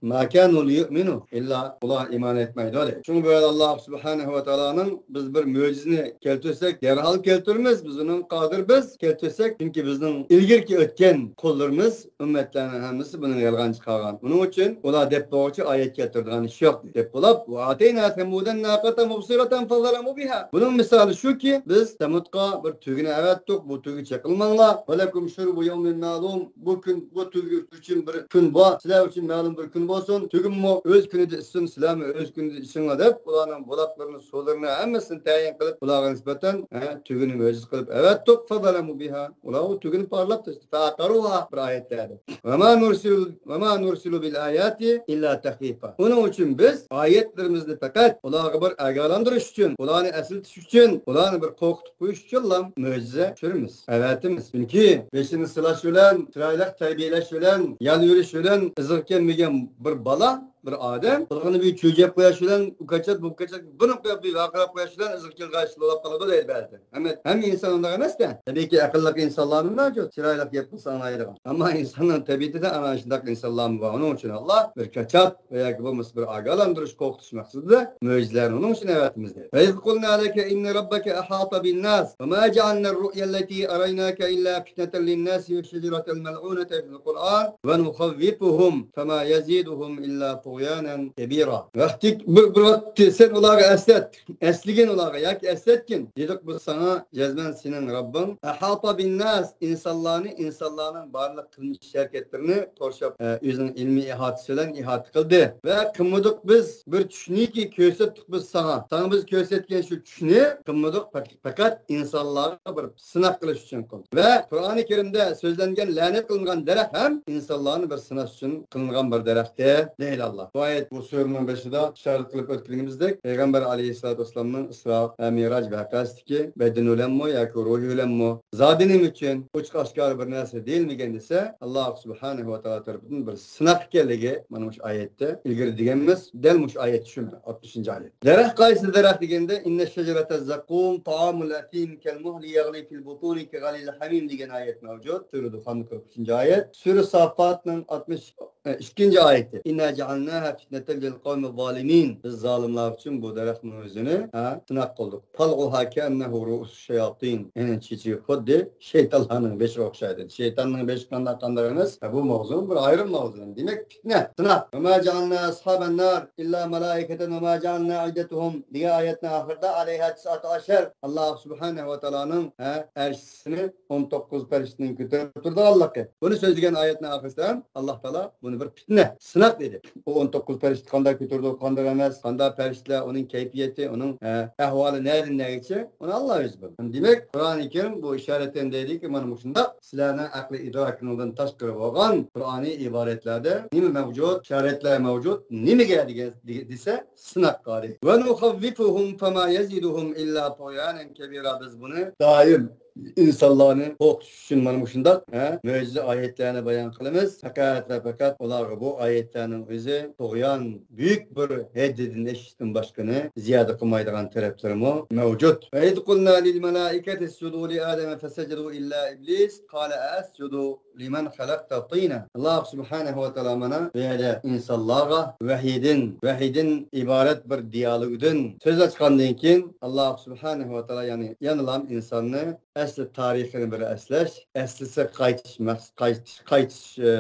ما كانۇ لىيۇئمىنۇ، ئىللا ئۇلار ئىمان ئېيتمايدۇ دەيدۇ. شۇڭا بۇ يەردە ئاللاھ سۇبھانەھۇ ۋە تائالانىڭ، بىز بىر مۆجىزىنى كەلتۈرسەك، دەرھال كەلتۈرىمىز، بىز ئۇنىڭغا قادىر بىز، كەلتۈرسەك، چۈنكى بىزنىڭ ئىلگىرىكى ئۆتكەن قۇللىرىمىز، ئۈممەتلەرنىڭ ھەممىسى بۇنىڭغا يالغان چىقارغان. ئۇنىڭ ئۈچۈن ئۇلار دەپ بولغۇچە ئايەت كەلتۈرىدىغان ئىش يوق دەپ بولۇپ، ۋە ئاتەينا سەمۇدەن ناقەتە مۇبسىرەتەن فەزەلەمۇ بىھا. بۇنىڭ مىسالى شۇكى، بىز سەمۇدقا بىر تۆگىنى ئەۋەتتۇق، بۇ تۆگە چېقىلماڭلار. ۋە لەكۇم شۇربۇ يەۋمىن مەلۇم. بۇ كۈن، بۇ تۆگە ئۈچۈن بىر كۈن بار. سىلەر ئۈچۈن مەلۇم بىر كۈن بولسۇن. تۆگىمۇ ئۆز كۈنىدە ئىچسۇن، سىلەرمۇ ئۆز كۈنىدە ئىچىڭلار دەپ، ئۇلارنىڭ بۇلاقلىرىنى، سۇلىرىنى ھەممىسىنى تەيىن قىلىپ، ئۇلارغا نىسبەتەن، ھە، تۆگىنى مۆجىزە قىلىپ ئەۋەتتۇق. فەزەلەمۇ بىھا. ئۇلار ئۇ تۆگىنى پارلاپ تاشلىدى. فەئەقەرۇھا بىر ئايەتلەردە. ۋە ما نۇرسىلۇ، ۋە ما نۇرسىلۇ بىل ئاياتى ئىللا تەخۋىفا. ئۇنىڭ ئۈچۈن بىز ئايەتلىرىمىزنى پەقەت ئۇلارغا بىر ئاگاھلاندۇرۇش ئۈچۈن، ئۇلارنى ئەسلىتىش ئۈچۈن، ئۇلارنى بىر قورقۇتۇپ قويۇش ئۈچۈنلا مۆجىزە چۈشۈرىمىز، ئەۋەتىمىز. چۈنكى بېشىنى سىلاش بىلەن، چىرايلىق تەربىيەلەش بىلەن، يال يۈرۈش بىلەن ئىزىغا كەلمىگەن بىر بالا، بىر ئادەم، قىلغىنى بىر چۆجەپ قويۇش بىلەن، ئۇ كاچات، بۇ كاچات، بۇنى قويۇپ، بىر ۋارقىراپ قويۇش بىلەن ئىزىغا كەلگەن ئىشلار بولۇپ قالىدۇ دەيدۇ بەزىدە. ھەممە، ھەممە ئىنسان ئۇنداق ئەمەس-دە. تەبىئىيكى، ئەقىللىق ئىنسانلارمۇ مەۋجۇت، چىرايلىق گەپ قىلسا ئاڭلايدىغان. ئەمما ئىنساننىڭ تەبىئىتىدە ئەنە شۇنداق ئىنسانلارمۇ بار. ئۇنىڭ ئۈچۈن ئاللا بىر كاچات ۋە ياكى بولمىسا بىر ئاگاھلاندۇرۇش، قورقۇتۇش مەقسىتىدە مۆجىزىلەرنى ئۇنىڭ ئۈچۈن ئەۋەتىمىز دەيدۇ. وَإِذْ قُلْنَا لَكَ إِنَّ رَبَّكَ أَحَاطَ بِالنَّاسِ وَمَا جَعَلْنَا الرُّؤْيَا الَّتِي أَرَيْنَاكَ إِلَّا فِتْنَةً لِلنَّاسِ وَالشَّجَرَةَ الْمَلْعُونَةَ فِي الْقُرْآنِ وَنُخَوِّفُهُمْ فَمَا يَزِيدُهُمْ إِلَّا طُغْيَانًا كَبِيرًا. ۋاقتىك بىر، بىر ۋاقىت سەن ئۇلارغا ئەسلەت، ئەسلىگىن ئۇلارغا ياكى ئەسلەتكىن. دېدۇق بىز ساڭا، جەزمەن سېنىڭ رەببىڭ أَحَاطَ بِالنَّاسِ، ئىنسانلارنى، ئىنسانلارنىڭ بارلىق قىلمىش ھەرىكەتلىرىنى قورشاپ، ئە، ئۆزىنىڭ ئىلمىي ئىھاتىسى بىلەن ئىھاتە قىلدى. ۋە قىلمىدۇق بىز بىر چۈشنىكى كۆرسەتتۇق بىز ساڭا. ساڭا بىز كۆرسەتكەن شۇ چۈشنى قىلمىدۇق، پەق-، پەقەت ئىنسانلارغا بىر سىناق قىلىش ئۈچۈن قىلدۇق. ۋە قۇرئانى كەرىمدە سۆزلەنگەن لەنەت قىلىنغان دەرەخ ھەم ئىنسانلارنى بىر سىناش ئۈچۈن قىلىنغان بىر دەرەختە، دەيدۇ ئاللا. بۇ ئايەت بۇ سۈرىنىڭ بېشىدا ئىشارەت قىلىپ ئۆتكىنىمىزدەك، پەيغەمبەر ئەلەيھىسسالاتۇ ۋەسسالامنىڭ ئىسرا ۋە مىراج ۋەقەسىدىكى بەدىنى بىلەنمۇ ياكى روھى بىلەنمۇ زادى نېمە ئۈچۈن ئوچۇق ئاشكارا بىر نەرسە دېيىلمىگەن دېسە، ئاللا سۇبھانەھۇ ۋە تائالا تەرىپىدىن بىر سىناق ئىكەنلىكى مانا مۇشۇ ئايەتتە ئىلگىرى دېگەنمىز، دەل مۇشۇ ئايەت شۇ، ئاتمىشىنچى ئايەت. دەرەخ قايسى دەرەخ دېگەندە، إِنَّ شَجَرَتَ الزَّقُّومَ طَعَامُ الْأَثِيمِ كَالْمُهْلِ يَغْلِي فِي الْبُطُونِ كَغَلْيِ الْحَمِيمِ دېگەن ئايەت مەۋجۇت. سۈرە دۇخاننىڭ قىرىق ئۈچىنچى ئايەت. سۈرە ساففاتنىڭ ئاتمىش ئىككىنچى ئايىتى. إِنَّا جَعَلْنَاهَا فِتْنَةً لِلْقَوْمِ الظَّالِمِينَ. بىز زالىملار ئۈچۈن بۇ دەرەخنىڭ ئۆزىنى، ھە، سىناق قىلدۇق. طَلْعُهَا كَأَنَّهُ رُءُوسُ الشَّيَاطِينِ. يەنى چېچىكى خۇددى شەيتانلارنىڭ بېشىغا ئوخشايدۇ. شەيتاننىڭ بېشى قانداق، قانداق ئەمەس؟ ھە، بۇ ماۋزۇ بىر ئايرىم ماۋزۇ. دېمەك، پىتنە، سىناق. وَمَا جَعَلْنَا أَصْحَابَ النَّارِ إِلَّا مَلَائِكَةً وَمَا جَعَلْنَا عِدَّتَهُمْ دېگەن ئايەتنىڭ ئاخىرىدا، عَلَيْهَا تِسْعَةُ عَشَرَ، ئاللا سۇبھانەھۇ ۋە تائالانىڭ، ھە، ئەرشىسىنى ئون توققۇز پەرىشتىنىڭ كۆتۈرۈپ تۇرىدىغانلىقى. بۇنى سۆزلىگەن ئايەتنىڭ ئاخىرىسىدا ھەم ئاللا تائالا بۇنى بىر پىتنە، سىناق دېدى. ئۇ ئون توققۇز پەرىشتە قانداق كۆتۈرىدۇ، قانداق ئەمەس، قانداق پەرىشتىلەر، ئۇنىڭ كەيپىيىتى، ئۇنىڭ، ھە، ئەھۋالى نەدىن نەگىچە، ئۇنى ئاللا ئۆزى بىلىدۇ. دېمەك، قۇرئانى كەرىم بۇ ئىشارەتەن دەيدۇكى، مانا مۇشۇنداق سىلەرنىڭ ئەقلى ئىدراكىڭىزدىن تاشقىرى بولغان قۇرئانىي ئىبارەتلەردە نېمە مەۋجۇت، ئىشارەتلەر مەۋجۇت، نېمىگە دېگەن، دېسە، سىناققا دېدى. وَنُخَوِّفُهُمْ فَمَا يَزِيدُهُمْ إِلَّا طُغْيَانًا كَبِيرًا. بىز بۇنى دائىم ئىنسانلارنى قورقۇتۇش ئۈچۈن مانا مۇشۇنداق، ھە، مۆجىزە ئايەتلەرنى بايان قىلىمىز. پەقەت ۋە پەقەت ئۇلارغا بۇ ئايەتلەرنىڭ ئۆزى تۇغيان، بۈيۈك بىر ھەددىدىن ئېشىشتىن باشقىنى زىيادە قىلمايدىغان تەرەپلىرىمۇ مەۋجۇت. وَإِذْ قُلْنَا لِلْمَلَائِكَةِ اسْجُدُوا لِآدَمَ فَسَجَدُوا إِلَّا إِبْلِيسَ قَالَ أَأَسْجُدُ لِمَنْ خَلَقْتَ طِينًا. ئاللا سۇبھانەھۇ ۋە تائالا مانا بۇ يەردە ئىنسانلارغا ۋەھىيدىن، ۋەھىيدىن ئىبارەت بىر دىيالوگدىن سۆز ئاچقاندىن كېيىن، ئاللا سۇبھانەھۇ ۋە تائالا يەنى يەنىلا ئىنساننى ئەسلى تارىخىنى بىر ئەسلەش، ئەسلىسىگە قايتىش مەقس-، قايتىش، قايتىش، ئى،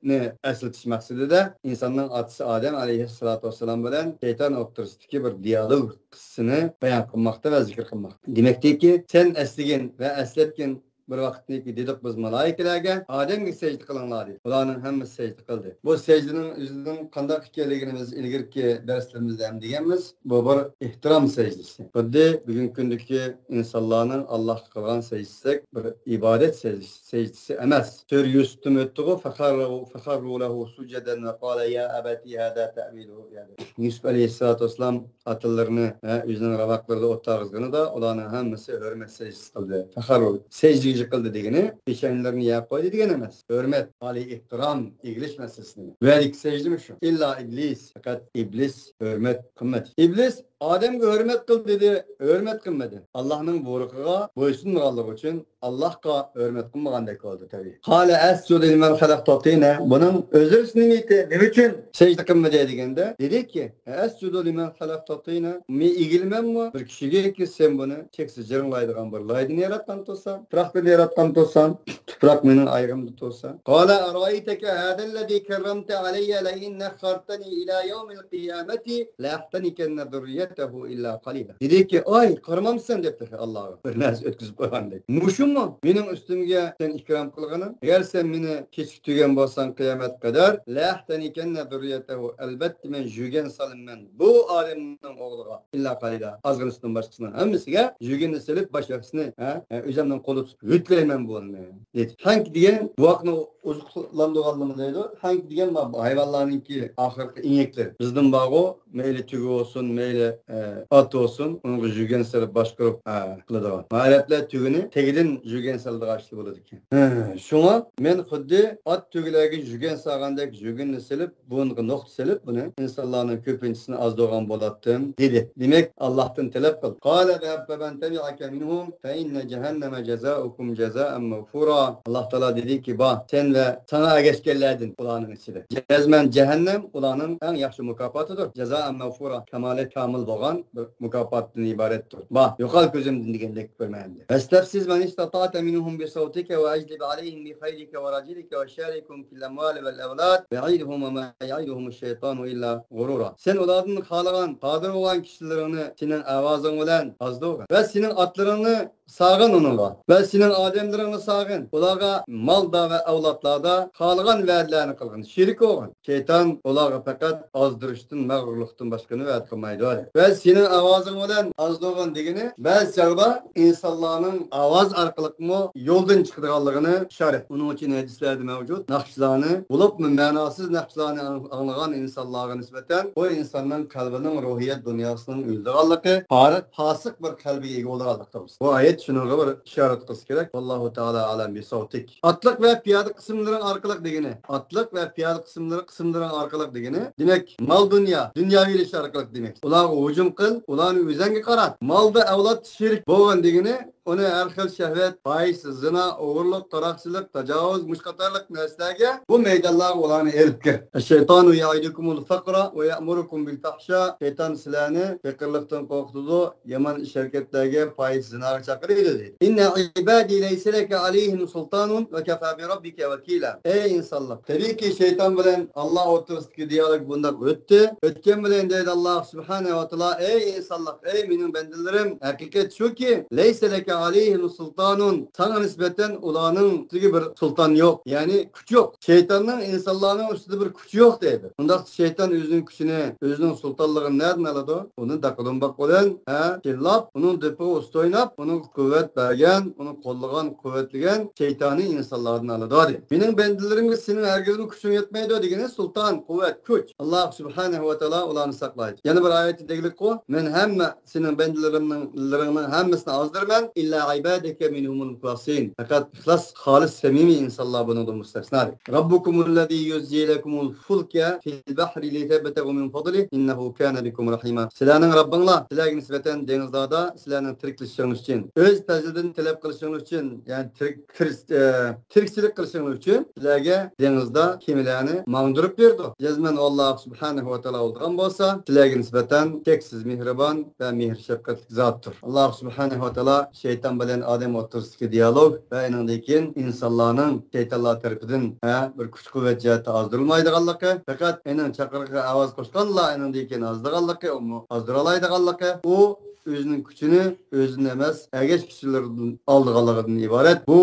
نى ئەسلىتىش مەقسىتىدە ئىنساننىڭ ئاتىسى ئادەم ئەلەيھىسسالاتۇ ۋەسسالام بىلەن شەيتان ئوتتۇرىسىدىكى بىر دىيالوگ قىسسىسىنى بايان قىلماقتا ۋە زىكىر قىلماقتا. دېمەكتىكى، سەن ئەسلىگىن ۋە ئەسلەتكىن بىر ۋاقىتنىكى دېدۇق بىز مالائىكىلەرگە، ئادەمگە سەجدە قىلىڭلار دېدى. ئۇلارنىڭ ھەممىسى سەجدە قىلدى. بۇ سەجدىنىڭ ئۆزىنىڭ قانداق ئىكەنلىكىنى بىز ئىلگىرىكى دەرسلىرىمىزدە ھەم دېگەنمىز. بۇ بىر ئېھتىرام سەجدىسى. خۇددى بۈگۈنكى كۈندىكى ئىنسانلارنىڭ ئاللاھقا قىلغان سەجدىسىدەك بىر ئىبادەت سەجدىسى، سەجدىسى ئەمەس. سۈرە يۈسۈفتىمۇ ئۆتتىغۇ، فَخَرُّوا، فَخَرُّوا لَهُ سُجَّدًا وَقَالَا يَا أَبَتِ هَذَا تَأْوِيلُ رُؤْيَا دېدى. يۈسۈپ ئەلەيھىسسالاتۇ ۋەسسالام ئاتىلىرىنى، ھە، ئۆزىنىڭ راۋاقلىرىدا ئولتۇرغۇزغىنىدا، ئۇلارنىڭ ھەممىسى ھۆرمەت سەجدىسى قىلدى. فەخەر سەجدە قىلدى دېگىنى، پېشانىلىرىنى يەپ قويدى دېگەن ئەمەس. ھۆرمەت، ئالىي ئېھتىرام، ئېگىلىش مەسىلىسىنى. بۇ يەردىكى سەجدىمۇ شۇ. ئىللا ئىبلىس، پەقەت ئىبلىس ھۆرمەت قىلمىدى. ئىبلىس ئادەمگە ھۆرمەت قىل دېدى، ھۆرمەت قىلمىدى. ئاللاھنىڭ بۇيرۇقىغا بويسۇنمىغانلىقى ئۈچۈن ئاللاھقا ھۆرمەت قىلمىغاندەك بولدى تەبىئىي. قال أسجد لمن خلقت طينا. بۇنىڭ ئۆزرىسى نېمە ئىدى؟ نېمە ئۈچۈن سەجدە قىلمىدى دېگەندە، دېدىكى، أسجد لمن خلقت طينا. مەن ئېگىلىمەنمۇ بىر كىشىگە، سەن بۇنى چەكسىز جىرىڭلايدىغان بىر لايدىن ياراتقان تۇرساڭ، تۇپراقتىن ياراتقان تۇرساڭ، تۇپراق مېنىڭ ئايىغىمدا تۇرسا. قال أرأيتك هذا الذي كرمت علي لئن أخرتني إلى يوم القيامة لأحتنكن ذريته إلا قليلا. دېدىكى، ئاي، قارىمامسەن دەپتۇ ئاللاغا. بىر نەرسە ئۆتكۈزۈپ قويغاندەك. مۇشۇمۇ مېنىڭ ئۈستۈمگە سەن ئىكرام قىلغىنىڭ؟ ئەگەر سەن مېنى كېچىكتۈرگەن بولساڭ قىيامەتكە قەدەر، لەئەھتەنىكەننە زۇررىيەتەھۇ، ئەلبەتتە مەن يۆگەن سالىمەن بۇ ئادەمنىڭ ئوغلىغا، ئىللا قەلىلا، ئازغىنىسىدىن باشقىسىنىڭ ھەممىسىگە يۆگىنىنى سېلىپ، باشقىسىنى، ھە، ھە، ئۆزۈمنىڭ قولىدا تۇتۇپ يۆتلەيمەن بۇنى، دېدى. ھەنكى دېگەن بوۋاقنى ئوزۇقلاندۇرغانلىقى دەيدۇ. ھەنكى دېگەن ما-، ھايۋانلارنىڭكى ئاخىرقى ئېڭەكلىرى. بىزدىن بارغۇ، مەيلى تۆگە بولسۇن، مەيلى، ئە، ئات بولسۇن، ئۇنىڭغا يۈگەن سېلىپ باشقۇرۇپ، ئە، قىلىدىغان. ئەرەبلەر تۆگىنى تېگىدىن يۈگەن سالىدىغان ئىشلار بولىدىكەن. ھە، شۇڭا مەن خۇددى ئات تۆگىلەرگە يۈگەن سالغاندەك يۈگەننى سېلىپ، بۇنىڭغا نۇقتا سېلىپ، بۇنى ئىنسانلارنىڭ كۆپىنچىسىنى ئازدۇرغان بولاتتىم، دېدى. دېمەك، ئاللاھتىن تەلەپ قىل. قال اذهب فمن تبعك منهم فإن جهنم جزاؤكم جزاء موفورا. ئاللاھ تائالا دېدىكى، بار، سەن ۋە ساڭا ئەگەشكەنلەردىن ئۇلارنىڭ ئىچىدە. جەزمەن جەھەننەم ئۇلارنىڭ ئەڭ ياخشى مۇكاپاتىدۇر. جزاء موفورا، كامالەت كامىل بولغان بىر مۇكاپاتتىن ئىبارەتتۇر. بار، يوقال كۆزۈمدىن دېگەندەك بىر مەنىدە. واستفزز من استطعت منهم بصوتك وأجلب عليهم بخيلك ورجلك وشاركهم في الأموال والأولاد وعدهم وما يعدهم الشيطان إلا غرورا. سەن ئۇلاردىن خالىغان، قادىر بولغان كىشىلىرىڭنى سېنىڭ ئاۋازىڭ بىلەن ئازدۇرغىن ۋە سېنىڭ ئاتلىرىڭنى سالغىن ئۇنىڭغا ۋە سېنىڭ ئادەملىرىڭنى سالغىن. ئۇلارغا مالدا ۋە ئەۋلادلاردا خالىغان ۋەدىلەرنى قىلغىن، شېرىك بولغىن. شەيتان ئۇلارغا پەقەت ئازدۇرۇشتىن، مەغرۇرلۇقتىن باشقىنى ۋەدە قىلمايدۇ. ۋە سېنىڭ ئاۋازىڭ بىلەن ئازدۇرغىن دېگىنى، بەزى چاغدا ئىنسانلارنىڭ ئاۋاز ئارقىلىقمۇ يولدىن چىقىدىغانلىقىنى ئىشارەت. ئۇنىڭ ئۈچۈن ھەدىسلەردە مەۋجۇت، ناخشىلارنى، بولۇپمۇ مەناسىز ناخشىلارنى ئاڭ-، ئاڭلىغان ئىنسانلارغا نىسبەتەن بۇ ئىنساننىڭ قەلبىنىڭ روھىيەت دۇنياسىنىڭ ئۆلىدىغانلىقى، پا-، پاسىق بىر قەلبىگە ئىگە بولىدىغانلىقى توغرىسىدا. بۇ ئايەت شۇنىڭغا بىر ئىشارەت قىلسا كېرەك. ۋاللاھۇ تائالا ئەلەم بىسەۋتىك. ئاتلىق ۋە پىيادە قىسىملىرىڭ ئارقىلىق دېگىنى. ئاتلىق ۋە پىيادە قىسىملىرى، قىسىملىرىڭ ئارقىلىق دېگىنى، دېمەك، مال دۇنيا، دۇنياۋى ئىش ئارقىلىق دېمەك. ئۇلارغا ھۇجۇم قىل، ئۇلارنى ئۆزەڭگە قارات. مالدا ئەۋلاد شېرىك بولغىن دېگىنى، ئۇنى ھەر خىل شەھۋەت، پاھىش، زىنا، ئوغرىلىق، تاراقچىلىق، تاجاۋۇز، مۇشۇ قاتارلىق نەرسىلەرگە، بۇ مەيدانلارغا ئۇلارنى ئېلىپ كىر. الشيطان يعدكم الفقر ويأمركم بالفحشاء. شەيتان سىلەرنى پېقىرلىقتىن قورقۇتىدۇ، يامان ئىش ھەرىكەتلەرگە، پاھىش زىناغا چاقىرىدۇ دېدى. إن عبادي ليس لك عليهم سلطان وكفى بربك وكيلا. ئەي ئىنسانلار، تەبىئىيكى شەيتان بىلەن ئاللا ئوتتۇرىسىدىكى دىيالوگ بۇنداق ئۆتتى. ئۆتكەن بىلەن دەيدۇ ئاللا سۇبھانەھۇ ۋە تائالا، ئەي ئىنسانلار، ئەي مېنىڭ بەندىلىرىم، ھەقىقەت شۇكى، ليس لك عليهم سلطان، ساڭا نىسبەتەن ئۇلارنىڭ ئۈستىگە بىر سۇلتان يوق، يەنى كۈچ يوق. شەيتاننىڭ ئىنسانلارنىڭ ئۈستىدە بىر كۈچى يوق دەيدۇ. ئۇنداقتا شەيتان ئۆزىنىڭ كۈچىنى، ئۆزىنىڭ سۇلتانلىقىنى نەدىن ئالىدۇ؟ ئۇنى داقا-دۇمباق بىلەن، ھە، چىللاپ، ئۇنىڭ دېپىغا ئۇستا ئويناپ، ئۇنىڭغا قۇۋۋەت بەرگەن، ئۇنى قوللىغان، قۇۋۋەتلىگەن شەيتانىي ئىنسانلاردىن ئالىدۇ، دېدى. مېنىڭ بەندىلىرىمگە سېنىڭ ھەرگىزمۇ كۈچۈڭ يەتمەيدۇ دېگىنى سۇلتان، قۇۋۋەت، كۈچ. ئاللا سۇبھانەھۇ ۋە تائالا ئۇلارنى ساقلايدۇ. يەنە بىر ئايەتتە دېگۈلۈك، مەن ھەممە سېنىڭ بەندىلىرىڭنىڭ، لىرىڭنىڭ ھەممىسىنى ئازدۇرىمەن. إلا عبادك منهم المخلصين. پەقەت ئىخلاس، خالىس، سەمىمىي ئىنسانلار بۇنىڭدىن مۇستەسنا. ربكم الذي يزجي لكم الفلك في البحر لتبتغوا من فضله إنه كان بكم رحيما. سىلەرنىڭ رەببىڭلار سىلەرگە نىسبەتەن دېڭىزلاردا سىلەرنىڭ تىرىكلىشىڭلار ئۈچۈن، ئۆز پەزلىدىن تەلەپ قىلىشىڭلار ئۈچۈن، يەنى تىرىك، تىرىس-، ئە، تىرىكچىلىك قىلىشىڭلار ئۈچۈن سىلەرگە دېڭىزدا كېمىلەرنى ماڭدۇرۇپ بېرىدۇ. جەزمەن ئاللا سۇبھانەھۇ ۋە تائالا بولىدىغان بولسا، سىلەرگە نىسبەتەن چەكسىز مېھرىبان ۋە مېھىر شەپقەتلىك زاتتۇر. ئاللا سۇبھانەھۇ ۋە تائالا شەيتان بىلەن ئادەم ئوتتۇرىسىدىكى دىيالوگ ۋە ئېنىڭدىن كېيىن ئىنسانلارنىڭ شەيتانلار تەرىپىدىن، ھە، بىر كۈچ-قۇۋۋەت جەھەتتە ئازدۇرۇلمايدىغانلىقى، پەقەت ئېنىڭ چاقىرىقىغا ئاۋاز قوشقانلا ئېنىڭدىن كېيىن ئازدىغانلىقى، ئۇمۇ ئازدۇرالايدىغانلىقى، ئۇ ئۆزىنىڭ كۈچىنى ئۆزىدىن ئەمەس، ئەگەشكۈچىلىرىدىن ئالىدىغانلىقىدىن ئىبارەت. بۇ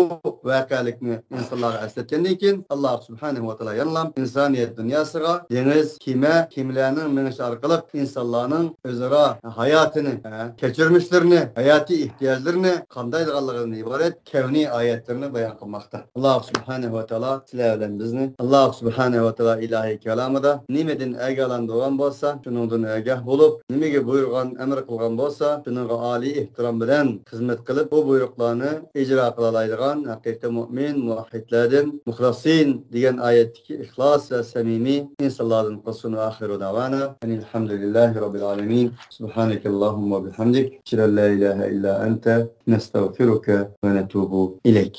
ۋەقەلىكنى ئىنسانلارغا ئەسلەتكەندىن كېيىن، ئاللا سۇبھانەھۇ ۋە تائالا يەنىلا ئىنسانىيەت دۇنياسىغا دېڭىز، كېمە، كېمىلەرنىڭ مېڭىشى ئارقىلىق ئىنسانلارنىڭ ئۆزئارا ھاياتىنى، ھە، كەچۈرمىشلىرىنى، ھاياتىي ئېھتىياجلىرىنى قامدايدىغانلىقىدىن ئىبارەت كەۋنىي ئايەتلىرىنى بايان قىلماقتا. ئاللا سۇبھانەھۇ ۋە تائالا سىلەر بىلەن بىزنى، ئاللا سۇبھانەھۇ ۋە تائالا ئىلاھىي كالامىدا نېمىدىن ئاگاھلاندۇرغان بولسا، شۇنىڭدىن ئاگاھ بولۇپ، نېمىگە بۇيرۇغان، ئەمر قىلغان بولسا، شۇنىڭغا ئالىي ئېھتىرام بىلەن خىزمەت قىلىپ، بۇ بۇيرۇقلارنى ئىجرا قىلالايدىغان ھەقىقىي مۇئمىن، مۇۋەھھىدلەردىن، مۇخلاسىن دېگەن ئايەتتىكى ئىخلاس ۋە سەمىمىي ئىنسانلاردىن قىلسۇن. ۋە ئاخىرۇ دەۋانا ئەنىل ھەمدۇلىللاھى رەببىل ئالەمىن. سۇبھانەكەللاھۇممە ۋە بىھەمدىك. ئەشھەدۇ ئەن لا ئىلاھە ئىللا ئەنتە. نەستەغفىرۇكە ۋە نەتۇبۇ ئىلەيك.